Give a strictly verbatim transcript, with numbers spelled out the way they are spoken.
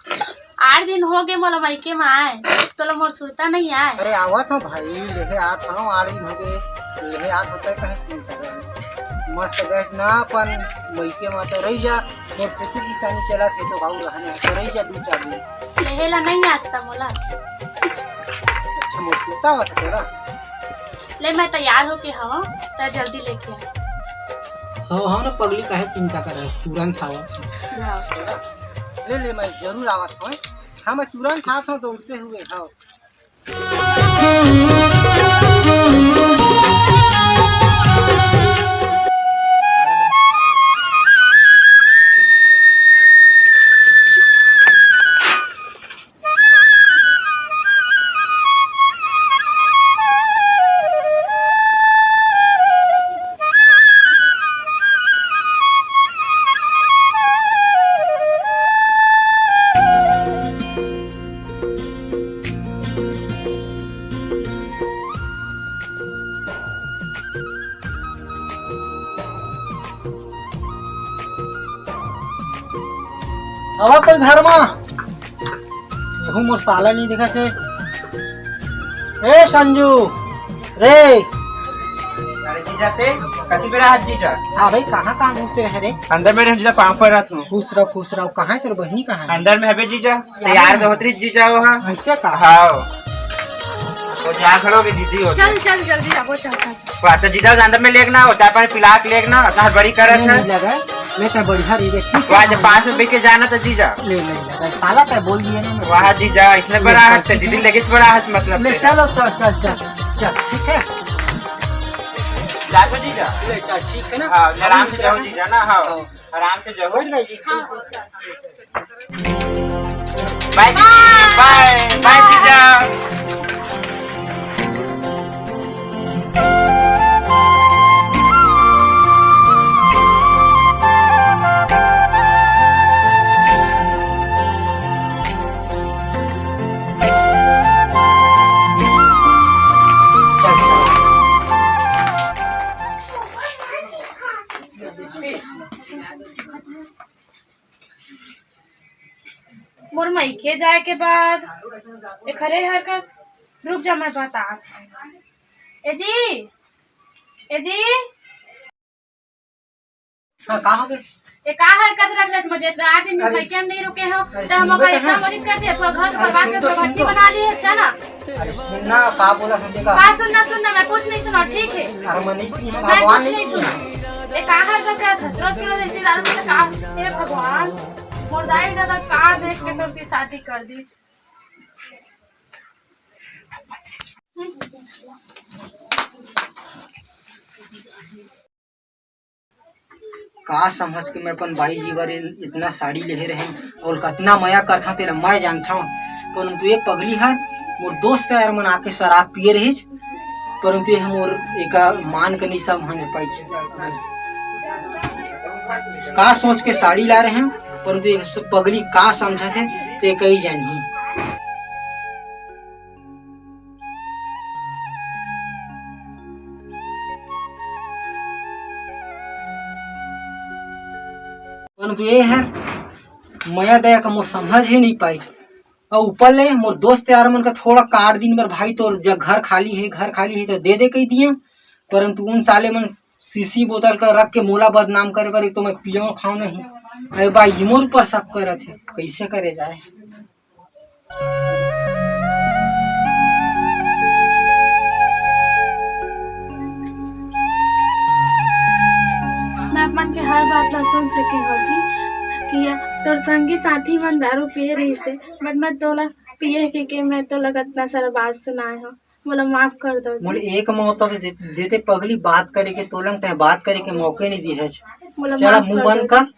आठ दिन हो गे मोला मइके म आए, तोला मोर सुरता नइ आए। अरे आवत हंव भाई, लेहे आत हंव, आठ दिन हो गे, लेहे आत होता है, कहे सुनता है। मस्त गैस ना अपन मइके म तो रही जा, मोर खेती किसानी चलत हे तो भाऊ रहने है, तो रही जा दू चार दिन। लेहे ला नइ आस्ता मोला। अच्छा, मोर सुरता आवत है तोला? ले मैं तैयार होके हवं, त जल्दी लेके आ। हव, हव ना पगली, काहे चिंता करत, तुरंत आवत। हाँ। ले, ले, मैं जरूर आवत हंव। हाँ, मैं तुरंत आत हंव दौड़ते हुए। हाँ। आवा कोई घर मा। एहू मोर साला नहीं दिखत हे। ए संजू रे। अरे जीजा ते कति बेरा हाथ जीजा? हाँ भाई, कहाँ कहाँ घुसे रहे रे? अंदर में रहे जीजा, पाँव पर रहत हूँ। खुश रहो, खुश रहो। कहाँ है तेरे बहनी, कहाँ है? अंदर में हबे जीजा। तैयार तो होत रही जीजा वो, हाँ। ऐसे का? हाँ। वो जा खड़ो के दीदी हो। चल, चल, जल्दी आ, वो चल, चल, चल। वो अच्छा जीजा अंदर में लेगना, वो चाय पानी पिला के लेगना, इतना बड़ी करत नहीं, है। नहीं लगा, मैं तो बढ़िया रही, ठीक वो है। आज पाँच में बिके जाना तो जीजा। ले, नहीं लगा, साला तो बोल दिया ना मैं। वाह जीजा, इसने ले, बड़ा चल, हाथ है, ठीक दीदी है। लेके बड़ा हाथ मतलब ले, तेरा। चलो, चल, चल, चल, चल, ठीक है। जाओ जीजा। ले, चल, ठीक है ना? हाँ, आराम से जाओ जीजा ना, हाँ। हाँ। आराम से जाओ। बैठ गई जी। हाँ, हाँ, चल। बाय, बाय, बाय जीजा। मोर मइके जाए के बाद एखरे हरकत। रुक जा, मैं बतात हंव। ए जी, ए जी। हाँ, का हो गे? ए का हरकत रख लेत मुझे? इतना आठ दिन में अरे, मइके में नहीं रुके हो, अरे, तो हम सुन ओकर तो इच्छा हाँ। मदद कर दे, पूरा घर के अरे, बर्बाद सुन कर तो, सुन भट्टी तो। बना लिए, अच्छा ना? अरे सुन ना, का बोला सुन, देखा। का सुनना, सुनना, मैं कुछ नहीं सुना, ठीक है? अरे, मैं नहीं की, हम मैं भगवान कुछ नहीं नहीं की। सुना। ए, का हरकत करत हस? रोज के रोज ऐसे दारू पीते का? हे भगवान, मोर दाई दादा का देख के तोर के शादी कर दीस। का समझ के मैं अपन बाई जी बर इतना साड़ी लेहे रहें अउ कतना मया करथंव तेला मैं जानथंव, परंतु ये पगली हर मोर दोस्त यार मन आके शराब पिए रहिस, परंतु ये मोर एका मान के नहीं समझ पाइस। का सोच के साड़ी ला रहें, परंतु ये सब पगली का समझत हे ते कई जानही। परंतु ये हर मया दया का मोर समझ ही नहीं पाइस। अउ ऊपर ले मोर दोस्त यार मन का थोड़ा कार दिन बर भाई तोर जग घर खाली हे, घर खाली हे तो दे दे कही दिए, परंतु उन साले मन शीशी बोतल का रख के मोला बदनाम करे बर, एक तो मैं पियो खाओ नहीं। अरे भाई जी मोर ऊपर सब करत हे, कैसे करे जाए? मैं अपन के हर बात ला सुन सके हो जी, कि या तोर संगी साथी मन दारू पिए रहिस हे, but मैं तोला पिए के, के मैं तोला कतना सारा बात सुनाए हो, मोला माफ कर दो जी। मोला एक मौका तो दे, देते पगली बात करे के, तोलन तय बात करे के मौके नहीं दिए। मोला चला माफ मुंह कर बंद दो कर। जी।